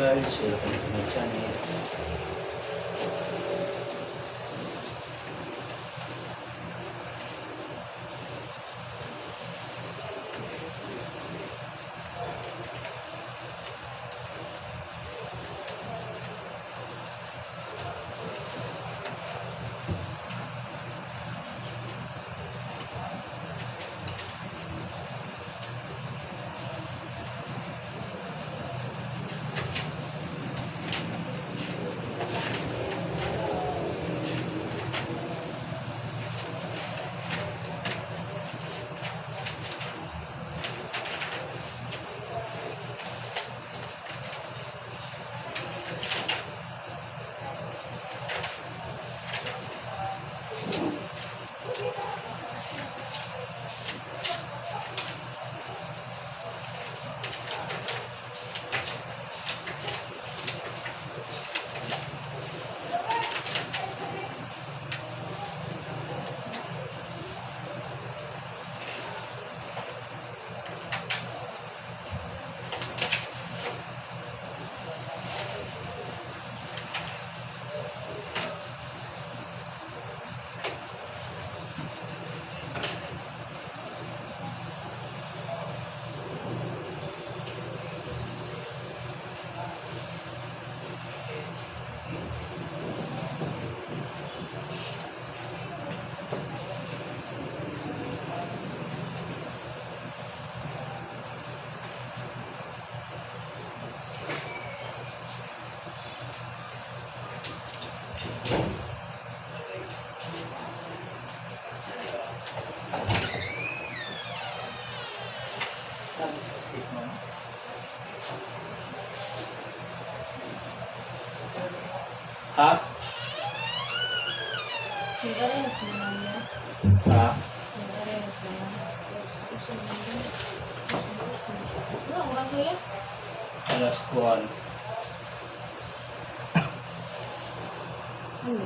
Guys, welcome to my channel. Ha? Nag-arrange na lang niya. Ha? Nag-arrange na lang. Tapos, uso na lang. Uso, uso, uso. Wala, wala sa'yo. Alas 1. Ano?